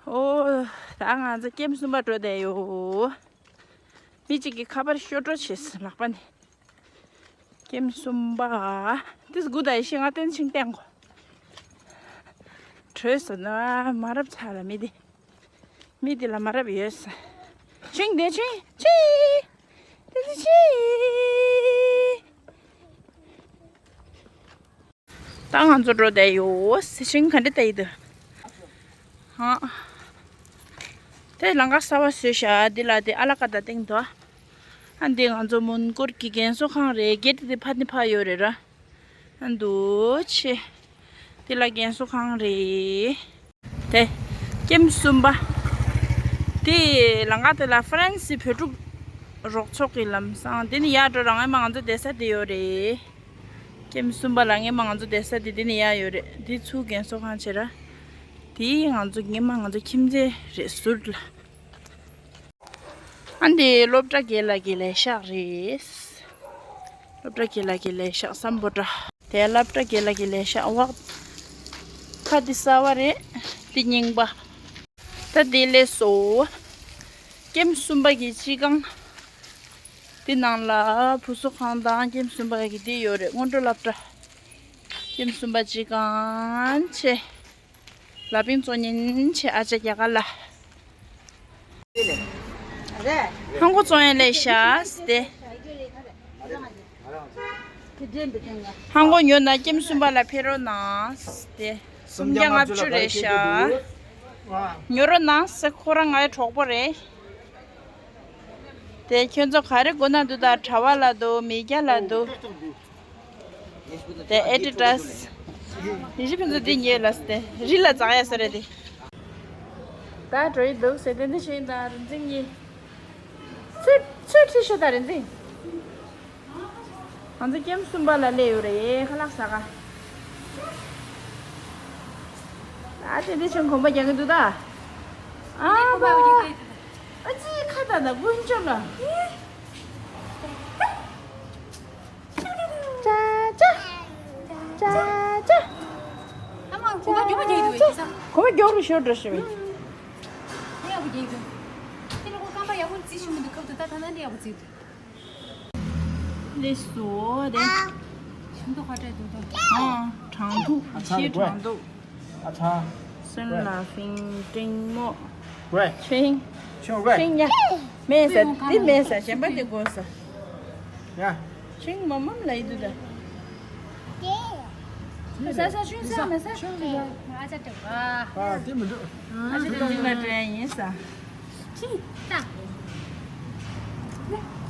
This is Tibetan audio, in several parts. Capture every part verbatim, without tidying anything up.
ཨོ། ད་ང་ཚོ་ཀེམ་གསུམ་པ་འགྲོ་བསྡད་ཡོད། མི་གཅིག་གིས་ཁ་པར་ཤོར་འགྲོ་བྱས་ལག་པ་ནས། ཀེམ་གསུམ་པ། ཏིས་དགུ་དང་ཡེ་ཤེས་ང་བསྟན་ཆིང་བསྟན་གོ། བྲོས་སོང་ན་མ་རབས་ཆགས་ལ་མི་དེ། མི་དེ་ལ་མ་རབས་ཡོད་ས། ཆིང་དེ་ཆིང་ཆིང་། དེ་དེ་ཆིང་། ད་ང་ཚོ་འགྲོ་བསྡད་ཡོད། ཤིང་ག་འདྲ་བལྟ་ཡི་འདུག་ཧང་། དེ་ལམ་ཁ་གསར་པ་བཟོས་ཤག་འདི་ལ་དེ་ཨ་ལ་ཀ་ད་སྟེང་དུ། ཨ་འདི་ང་ཚོ་མོན་གྷོ་གི་རྒན་གསོ་ཁང་རེད། གེ་ཊི་དེ་ཕར་ནས་ཕར་ཡོད་རེད་ར། ཨ་འདུག་ཆེ། འདི་ལ་རྒན་གསོ་ཁང་རེད། དེ། ཀེམ་གསུམ་པ། དེ་ལམ་ཁ་དེ་ལ་ཧྥ་རན་སི་བོད་ཕྲུག་རོགས་ཚོགས་ཀྱི་ལམ་སང་དེ་ནི་ཡར་འགྲོ་རང་ཨེ་མ་ང་ཚོ་བསྡད་ས་དེ་ཡོད་རེད། ཀེམ་གསུམ་པ་ལ་སྔས་མ་ང་ཚོ་བསྡད་ས་དེ་དེ་ནས་ཡར་ཡོད་རེད། དེ་ཚུར་རྒན་གསོ་ཁང་བྱེད་ར། དེ་ང་ཚོ་སྔས་མ་ང་ཚོ་ཁྱིམ་མཚེས་རེད་ཟུར་ལ། ཨ་འདི་སློབ་གྲྭ་དགེ་ལགས་ཀྱི་ལས་ཤག་རེད། སློབ་གྲྭ་དགེ་ལགས་ཀྱི་ལས་ཤག་སམ་བྷོ་ཊ། དེ་སློབ་གྲྭ་དགེ་ལགས་ཀྱི་ལས་ཤག་འོག་ཁ་འདི་གསར་པ་རེད། འདི་རྙིང་པ། ད་འདི་ལས་སོ། ཀེམ་གསུམ་པ་གི་སྤྱི་ཁང་། འདི་ནང་ལ་བུ་གསོ་ཁང་དང་ཀེམ་གསུམ་པ་གི་འདི་ཡོད་རེད། སྔོན་འགྲོ་སློབ་གྲྭ། ཀེམ་གསུམ་པ་སྤྱི་ཁང་ཆེ། ལ་པིང་གཙོ་ཉིན་ཆེ་ཨ་ཅག་རྒྱ་གར་ལ། ཧང་གོ་གཙོ་ཡན་ལས་ཤ་སྟེ། ཧང་གོ་ཉོ་ན་ཀེམ་གསུམ་པ་ལ་ཕེབས་རོགས་གནང་སྟེ། སུམ་བརྒྱ་ལྔ་བཅུ་རེད་ཤག་ཉོ་རོགས་གནང་སེ། ཁོ་རང་ངའི་གྲོགས་པོ་རེད། དེ་ཁྱོད་ཚོ་ག་རེ་དགོས་ན་འདུག་ད་གྲྭ་པ་ལ་འདུག་མི་སྐྱ་ལ་འདུག་དེ་ཨེ་ཌི་ཌ་སི། ཡེ་ཤེས་ཕུན་ཚོགས་འདི་ཉོས་ལ་སྟེ་རི་ལ་འཛེག་ཡ་ས་རེད་དེ། ད་འགྲོ་ཡི་འདུག་ཟེར་དེ་འདི་བྱས་ད་རིན་འཛིན་གཉིས། ཚུར་ཚུར་ཁྲིད་ཤོག་ད་རིན་འཛིན། ང་ཚོ་ཀེམ་གསུམ་པ་ལ་སླེབས་ཡོད་རེད། ཁ་ལག་ཟ་ག་ཨ་ཙི་འདི་ཆུང་གོམ་པ་རྒྱག་གི་འདུག་ད། ཨ་མ། ཨ་ཙི་ཁ་ད་ད་དཀོན་མཆོག་ལ། ཅ་ཅ། ཅ་ཅ། ཨ་མ་གོམ་པ་མགྱོགས་པོ་རྒྱག་གི་འདུག་ཡིན་ས། གོམ་པ་མགྱོགས་རུ་ཤོར་འགྲོ་ཤི་བས། ཡག་པོ་རྒྱག་གི་འདུག་དེ་ལ་ཁོ་རྐང་པ་ཡག་པོ་རྩིས་ཤི་མི་འདུག་ཁབ་ཏུ་ད་ཐ་ན་འདི་ཡག་པོ་རྩིས་འདུག་ལེགས་སོ་དེ། ཤིན་ཏུ་ཁ་བྲལ་འདུག་ད། ཨང་། གྲང་ཐུག་ཨ་ཚ་ཆེས་རེད་གྲང་ཐུག་ཨ་ཚ། སོན་ལ་ཕིང་ཀྲིང་མོ། ཝེ། ཆིང་། ཆིང་ཝེ། ཆིང་ཡ། མེད་ས་འདི་མེད་ས་གཞན་པ་འདི་དགོས་ས། ཡ། ཆིང་མ་མམ་ལ་ཡི་དུ་ད། ས་ས་ཆུང་ས་མ་ས། ཨ་ཅག་ཏུ་ཨ། ཨ་དེ་མི་འདུག་ཨ་ཅག་ཏུ་ཅིང་ལ་དྲན་ཡིན་ས། ཆིང་ད།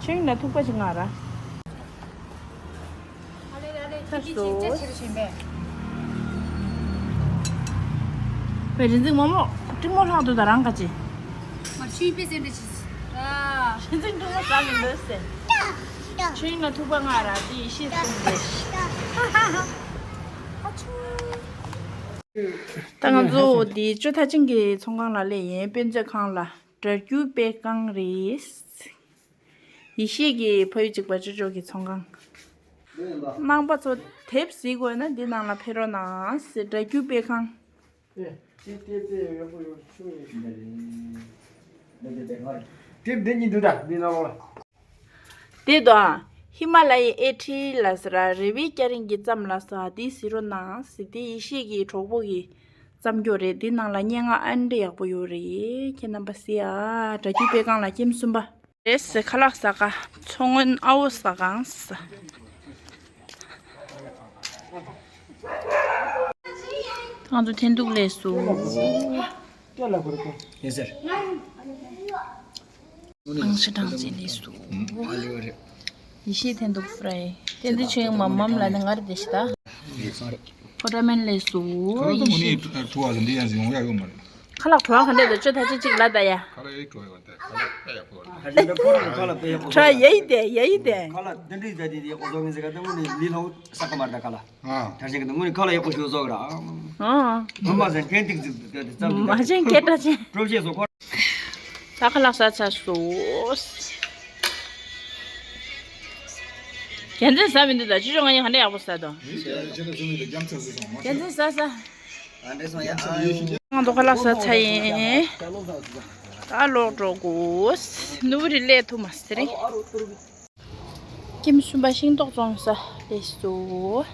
ཆིང་ལ་ཐུག་པ་ཅིག་ང་ར། ཨ་ལེ་ཨ་ལེ་ཁྱི་ཁྱི་ཁྱི་ཅག་ཆེ་རུ་ཕྱིན་པས། བའི་རིན་འཛིན་མོ་མོ་ཀྲིང་མོ་ལྷག་ཏུ་ད་རང་ག་ཅི། མར་ཆུའི་པེ་ཟེར་འདྲ་ཆི། ཨ། རིན་འཛིན་ཀྲིང་མོ་ཟ་མི་འདོད་ཟེར། ཆིང་ལ་ཐུག་པ་ང་ར་དེ་ཡེ་ཤེས་གསུངས་ཏེ། ད་ང་ཚོ་འདི་ཅོ་ཐ་ཅིང་གི་ཚོང་ཁང་ལ་སླེབས་ཡིན། དཔེ་མཛོད་ཁང་ལ་སྒྲ་སྒྱུར་སྤེལ་ཁང་རེད། ཡེ་ཤེས་ཀྱི་ཕ་ཡུལ་གཅིག་པ་ཅོ་ཅོ་གི་ཚོང་ཁང་། རྣམ་པ་ཚོ་དེབ་གཟིགས་དགོས་ན་འདི་ནང་ལ་ཕེབས་རོགས་གནང་ཟེར། སྒྲ་སྒྱུར་སྤེལ་ཁང་། དེབ་འདི་གཉིས་འདུག་ད་འདི་ནང་ལོགས་ལ། དེ་དང་། ཧི་མ་ལ་ཡའི་ཨེ་ཊི་ལ་ཟེར་ར་རེ་བའི་སྐྱ་རེངས་ཀྱི་ཙམ་ལ་ཟེར་བ་འདི་གཟིགས་རོགས་གནང་ཟེར། འདི་ཡེ་ཤེས་ཀྱི་གྲོགས་པོ་གི་བརྩམས་རྒྱུ་རེད། འདི་ནང་ལ་སྙན་ངག་ཨ་འདྲ་ཡག་པོ་ཡོད་རེད། ཁྱེད་རྣམ་པ་གཟིགས་ཨ། སྒྲ་སྒྱུར་སྤེལ་ཁང་ལ་ཀེམ་གསུམ་པ། རེད་ཟེར། ཁ་ལག་ཟ་ག་མཚོ་སྔོན་ཨ་བོ་ཟ་གང་ཟ། ང་ཚོ་འཐེན་ཐུག་ལས་སུ། ཡིན་ཟེར། ཨང་ཤི་གྲང་ཅན་ལས་སུ། ཡེ་ཤེས་འཐེན་ཐུག་ཧྥ་རའི། དེ་འདི་ཆུ་ཡང་མམ་མམ་ལ་ནི་ངར་དེ་ཤི་ད། ཕོ་ཏྲ་མེན་ལས་སུ། ཁ་ལག་ད་མུ་ནི་ཐུ་བ་ཟིན་འདི་ཡང་ཡོང་ཡ་ཡོད་མ་རེད། ཁ་ལག་གྲོ་ག་འདྲ་དུ་ཅོ་ད་ཅི་ཅིག་ལ་ད་ཡ། ཁ་ལག་ཡའི་གྲོ་ཡོད་དེ་ཁ་ལག་དཔེ་ཡག་པོ་རེད། ཁ་ལག་དཔེ་ཡག་པོ་ཁྲ་ཡའི་དེ་ཡའི་དེ། ཁ་ལག་དེ་འདྲའི་ད་དེ་ཡག་པོ་བཟོ་ངེས་ཟེར་ག་ད་མུ་ནི་ལི་ལྷོ་ས་ཁ་མར་ད་ཁ་ལག་ཨ། དར་ཞིང་གི་ངོས་ནས་ཁ་ལག་ཡག་པོ་ཞིག་བཟོ་གི་ར། ཨ། མ་མ་ཟེར་མཁན་ཏིག་ཙིག་དེ་དེ་ཙམ་མ་ཅན་སྐད་གྲགས་ཅན། གྲོ་བཤད་སོ་ཁོ། ད་ཁ་ལག་ཟ་ཚར་སོ། རྒྱལ་མཚན་ཟ་མི་འདུག་ད་ཅི་ཅོ་ང་གཉིས་ག་འདྲ་ཡག་པོ་ཟ་དོ། རྒྱལ་མཚན་ཟ་ཟ། ཨ་འདྲ་སོང་ཡ། ང་ཚོ་ཁ་ལག་ཟ་ཚར་ཡིན། ད་ལོག་འགྲོ་དགོས། ནུ་བོ་རི་སླེབས་ཐུབ་མ་སོང་རེད། ཀེམ་གསུམ་པ་ཤིང་ཏོག་བཙོང་ས་སླེབས་སོང་།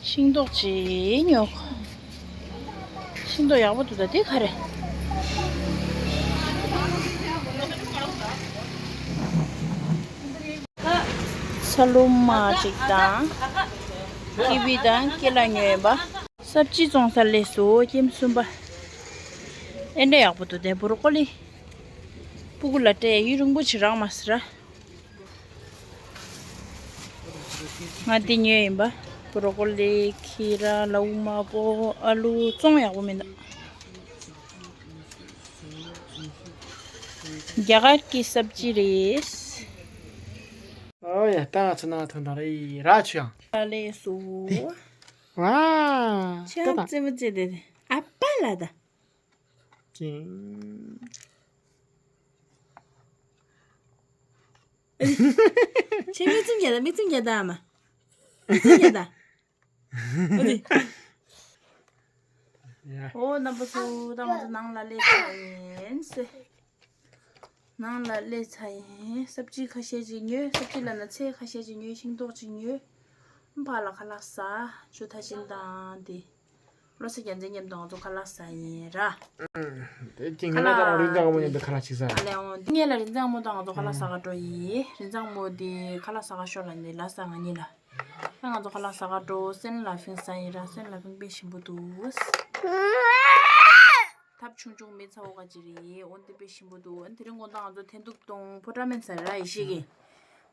ཤིང་ཏོག་ཅིག་ཉོ། ཤིང་ཏོག་ཡག་པོ་འདུག་ད་དེ་ག་རེ། ཚ་ལུ་མ་ཅིག་དང་། ཀི་ཝི་དང་ཀེ་ལ་ཉོས་པ། སབ་ཇི་བཙོང་ས་སླེབས་སོང་། ཀེམ་གསུམ་པ། ཨེ་འདྲ་ཡག་པོ་འདུག་དེ་སྦོ་རོ་ཀོ་ལི། སྤུ་གུ་ལ་སྤྲད་ཡ་ཡུན་རིང་པོ་ཅིག་རག་མ་སོང་ར། ང་འདི་ཉོས་ཡིན་པ། སྦོ་རོ་ཀོ་ལི། ཁི་ར། ལའུ་མ་པོ། ཨ་ལུ་བཙོང་ཡག་པོ་མི་འདུག་རྒྱ་གར་གྱི་སབ་ཇི་རེད། ཨོ་ཡ། ད་ང་ཚོ་ནང་ཐོན་དང་རེད་ར་ཆུ་ཡང་། ལ་ལས་སུ། ཝ། ཆེ་ད་ད་ཙེ་མོ་ཙེ་དེ་ཨ་པ་ལ་ད། ཅིང་། ཆེ་མིག་བཙུམ་རྒྱ་ད། མིག་བཙུམ་རྒྱ་ད་ཨ་མ། མིག་བཙུམ་རྒྱ་ད། ཨོ་དེ། ཡ། ཨོ་རྣམ་པ་ཚོ། ད་ང་ཚོ་ནང་ལ་སླེབས་ཚར་ཡིན་ཟེར། ནང་ལ་སླེབས་ཚར་ཡིན། སབ་ཇི་ཁ་ཤས་ཅིག་ཉོས། སབ་ཇི་ལབ་ན་ཚལ་ཁ་ཤས་ཅིག་ཉོས། ཤིང་ཏོག་ཅིག་ཉོས། ཕར་ལ་ཁ་ལག་ཟ། ཇོ་ཐ་ཆེན་དང་དེ། བློ་བཟང་རྒྱལ་མཚན་མཉམ་དུ་ང་ཚོ་ཁ་ལག་ཟ་ཡིན་ར། དེ་ཅིག་ངེད་ལ་ད་རིན་ཚང་མོ་མཉམ་དུ་ཁ་ལག་ཅིག་ཟ། ཨ་ལས་འོང་། འདི་ངེད་ལ་རིན་ཚང་མོ་དང་ང་ཚོ་ཁ་ལག་ཟ་ག་འགྲོ་ཡིན། རིན་ཚང་མོ་དེ་ཁ་ལག་ཟ་ག་ཤོག་ལ་ནི་ལ་ཟ། ང་གཉིས་ལ། ད་ང་ཚོ་ཁ་ལག་ཟ་ག་འགྲོ། སེན་ལ་ཕིང་ཟ་ཡིན་ར། སེན་ལ་ཕིང་དཔེ་ཞིམ་པོ་འདུག་ཐབ་ཆུང་ཆུང་མི་ཚ་བོ་ག་ཅི་རེད། འོ་འདི་དཔེ་ཞིམ་པོ་འདུག་ཨ་ནི་དེ་རིང་དགོང་དག་ང་ཚོ་འཐེན་ཐུག་དང་ཕོ་བྲང་སྨན་ཟ་ར་ཡེ་ཤེས་ཀྱི།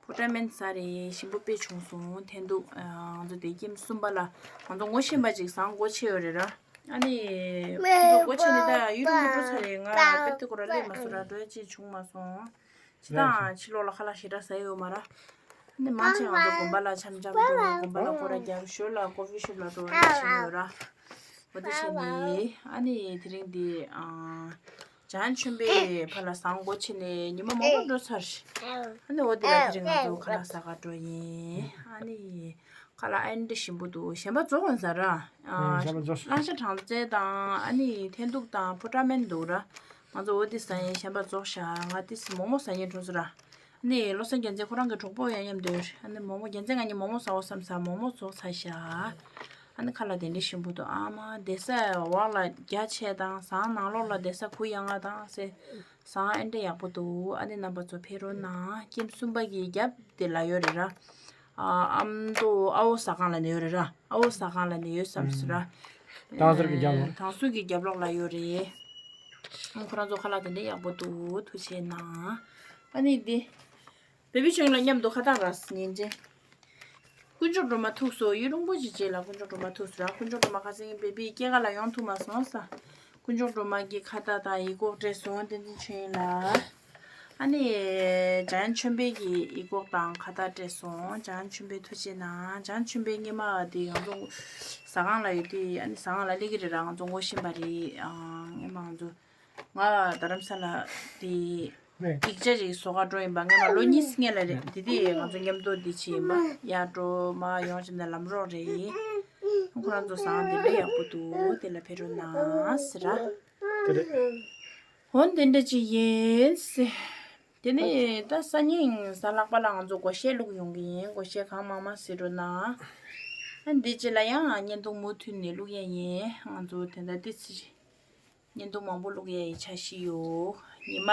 ཕོ་བྲང་སྨན་ཟ་རེད། ཞིམ་པོ་དཔེ་བྱུང་སོང་འཐེན་ཐུག་ཨ། ང་ཚོ་དེ་ཀེམ་གསུམ་པ་ལ་ང་ཚོ་ངོ་ཤེས་པ་ཅིག་ཟ་འགོ་ཆེ་ཡོད་རེད་ར། ཨ་ནི་ཁོ་ཚོ་སྒོ་ཕྱེ་ནས་ད་ཡུན་རིང་པོ་འགྲོ་ཚར་རེད། ང་དཔེ་དེ་སྐོར་ལ་སླེབས་མ་སོང་ར། འགྲོ་ཡ་ཅིག་བྱུང་མ་སོང་། ཕྱི་དང་ཕྱི་ལོགས་ལ་ཁ་ལག་ཞེ་དྲག་ཟ་ཡོད་མ་ར། ཨ་ནི་མང་ཆེ་ང་ཚོ་དགོན་པ་ལ་འཆམ་འཆམ་འགྲོ། དགོན་པ་ལ་སྐོར་ར་རྒྱབ། ཞོར་ལ་ཀོ་ཕི་ཤོབ་ལ་འགྲོ་ར་བྱེད་ཡོད་ར། འོ་དེ་བྱས་ནས་ཨ་ནི་དེ་རིང་འདི་ཨ། བྱང་ཆུན་པའི་ཕར་ལ་ཟ་འགོ་ཕྱེ་ནས་ཉི་མ་མང་པོ་འགྲོ་ཚར། ཨ་ནི་འོ་དེ་ལ་དེ་རིང་ང་ཚོ་ཁ་ལག་ཟ་ག་འགྲོ་ཡིན། ཨ་ནི་ཁ་ལག་ཨེ་འདྲ་ཞིམ་པོ་འདུག་གཞན་པ་རྫོགས་ཡོང་ས་ར། ཨ། གཞན་པ་རྫོགས་སོང་། གླང་ཤ་སྦྲང་རྩི་དང་ཨ་ནི་འཐེན་ཐུག་དང་ཕོ་བྲང་སྨན་འདུག་ར། ང་ཚོ་འོ་དེ་ཟ་ཡིན། གཞན་པ་རྫོགས་ཤག་ང་དེ་མོག་མོག་ཟ་སྙིང་བྲོ་སོང་ར། ཨ་ནི་བློ་བཟང་རྒྱལ་མཚན་ཁོ་རང་གི་གྲོགས་པོ་ཡང་མཉམ་དུ་ཡོད་རེད། ཨ་ནི་མོག་མོག་རྒྱལ་མཚན་ང་གཉིས་མོག་མོག་ཟ་འོ་བསམ་ས་མོག་མོག་རྫོགས་ཚར་ཤག་ཨ་ནི་ཁ་ལག་དེ་འདྲ་ཞིམ་པོ་འདུག་ཨ་མ་བསྡད་ས་འོག་ལ་རྒྱ་ཆེ་དང་ཟངས་ནང་ལོགས་ལ་བསྡད་ས་གུ་ཡངས་དང་ཟེར། ཟངས་ཨེ་འདྲ་ཡག་པོ་འདུག་ཨ་ནི་རྣམ་པ་ཚོ་ཕེབས་རོགས་གནང་། ཀེམ་གསུམ་པ་གི་རྒྱབ་དེ་ལ་ཡོད་རེད་ར། ཨ། ཨ་མདོ་ཨ་བོ་ཟ་ཁང་ལ་ནི་ཡོད་རེད་ར། ཨ་བོ་ཟ་ཁང་ལ་ནི་ཡོད་བསམ་སོང་ར། དང་ཟུར་གྱི་རྒྱབ་ལ། དང་ཟུར་གྱི་རྒྱབ་ལོགས་ལ་ཡོད་རེད། ཨ། ཁོ་རང་ཚོ་ཁ་ལག་དེ་འདྲ་ཡག་པོ་འདུག་ཐུགས་རྗེ་གནང་། ཨ་ནི་འདི། བེ་བི་ཆུང་ལ་མཉམ་དུ་ཁ་བཏགས་ར་ཉིན་རྗེ། དཀོན་མཆོག་སྒྲོལ་མ་ཐུག་སོང་། ཡུན་རིང་པོ་ཞིག་རྗེས་ལ་དཀོན་མཆོག་སྒྲོལ་མ་ཐུག་སོང་ར། དཀོན་མཆོག་སྒྲོལ་མ་ཁ་སང་བེ་བི་སྐྱེས་སྐར་ལ་ཡོང་ཐུབ་མ་སོང་ས། དཀོན་མཆོག་སྒྲོལ་མ་གི་ཁ་བཏགས་དང་ཡིག་སྐོགས་སྤྲད་སོང་། བསྟན་འཛིན་ཆོས་དབྱིངས་ལ། ཨ་ནི་འཇམ་དབྱངས་ཆོས་འཕེལ་གྱི་ཡིག་སྐོགས་དང་ཁ་བཏགས་སྤྲད་སོང་། འཇམ་དབྱངས་ཆོས་འཕེལ་ཐུགས་རྗེ་གནང་། འཇམ་དབྱངས་ཆོས་འཕེལ་སྔོན་མ་དེ་ང་ཚོ་ཟ་ཁང་ལ་ཡོད་དུས། ཨ་ནི་ཟ་ཁང་ལ་སླེབས་ཀྱི་རེད་ར། ང་ཚོ་ངོ་ཤེས་པ་རེད། ཨ། སྔོན་མ་ང་ཚོ། ང་རྡ་རམ་ས་ལ་དེ་ཡིག་ཆ་ཞིག་བཟོ་ག་འགྲོ་ཡིན་པ། སྔོན་མ་ལོ་གཉིས་སྔོན་ལ་རེད། དེ་དུས་ང་ཚོ་མཉམ་དུ་འདི་བྱས་ཡིན་པ། ཡར་འགྲོ་མར་ཡོང་བྱས་ནས་ལམ་རོགས་རེད། ཁོ་རང་ཚོ་ཟ་ཁང་དེ་འདྲ་ཡག་པོ་འདུག་དེ་ལ་ཕེབས་རོགས་གནང་ཟེར་ར། འོ་དེ་འདྲ་ཅིག་ཡིན་ཟེར། དེ་ནས་ད་སང་ཉིན་གཟའ་ལྷག་པ་ལ་ང་ཚོ་སྒོར་གཞས་བླུག་ཡོང་གི་ཡིན། སྒོར་གཞས་གང་མང་མང་གཟིགས་རོགས་གནང་། ཨ། འདི་རྗེས་ལ་ཡང་བརྙན་ཐུང་མུ་མཐུད་ནས་བླུག་ཡས་ཡིན། ང་ཚོ་དེ་འདྲ་ཏོག་ཙམ། བརྙན་ཐུང་མང་པོ་བླུག་ཡས་ཀྱི་འཆར་གཞི་ཡོད། ཉི་མ།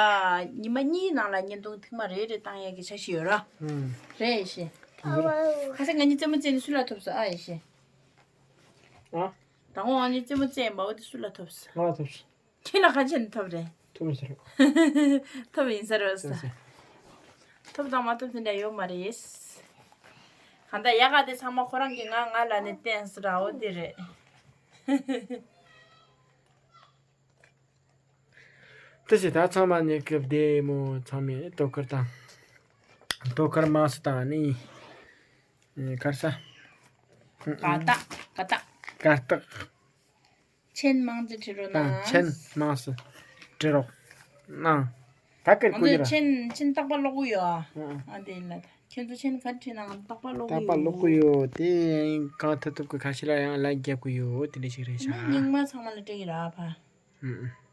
ཉི་མ་གཉིས་ནང་ལ་བརྙན་ཐུང་ཐེངས་མ་རེ་རེ་བཏང་ཡས་ཀྱི་འཆར་གཞི་ཡོད་ར། ཧུམ། རེད་ཤེས། ཁ་སང་ང་གཉིས་རྩེད་མོ་རྩེས་ནས་སུ་ལ་ཐོབ་ས། ཨ། ཡེ་ཤེས། ཨ། དང་པོ་ང་གཉིས་རྩེད་མོ་རྩེས་ཡིན་པ། འོ་དེ་སུ་ལ་ཐོབ་ས། ང་ལ་ཐོབ་ས། ཁྱེད་ལ་ག་བྱས་ནས་ཐོབ་རེད། ཐོབ་ཡིན་ས་རེད། ཐོབ་ཡིན་ས་རེད་ས། ཐོབ་ས། ཐོབ་དང་མ་ཐོབ་དེ་འདྲ་ཡོད་མ་རེད། གང་ལྟར་ཡག་ག་དེ་ཚང་མ་ཁོ་རང་གིས་ང་ང་ལ་ནས་བསྟན་ས་ར། འོ་དེ་རེད། དེ་བྱས་ད་ཚང་མ་ནི་སྐབས་བདེ་མོ། ཚང་མས་ལྟོ་ཁུར་དང་། ལྟོ་ཁུར་མང་སུ་བཏང་ནི། ཨེ། གར་ས། ཀ་ཏག་ཀ་ཏག་ཀ་ཏག་མཆན་མང་ཙམ་བྲི་རོགས་གནང་། མཆན་མང་སུ་བྲི་རོགས་གནང་། ད་ཀིར་ང་ཀུ་ཡི་ཚོས་ར། མཆན་མཆན་རྟག་པར་ཀློག་གི་ཡོད་ཨ། ཨ། ཨ། དེ་ཡིན་ལ་ད། ཁྱེད་ཚོ་མཆན་ག་རེ་བྲིས་ན་ང་ཚོ་རྟག་པར་ཀློག་གི་རྟག་པར་ཀློག་གི་ཡོད། ཡོད་དེ་གང་ཐུབ་ཐུབ་ཀྱི་ཁ་ཤས་ལ་ཡང་ལའིཀ་རྒྱབ་གི་ཡོད། དེ་འདྲ་ཞིག་རེད་ཤག་ཨ་ནི་རྙིང་མ་ཚང་མ་ལ་སྤྲད་ཀྱི་ར་ཕ། ཨུ་ཨུ།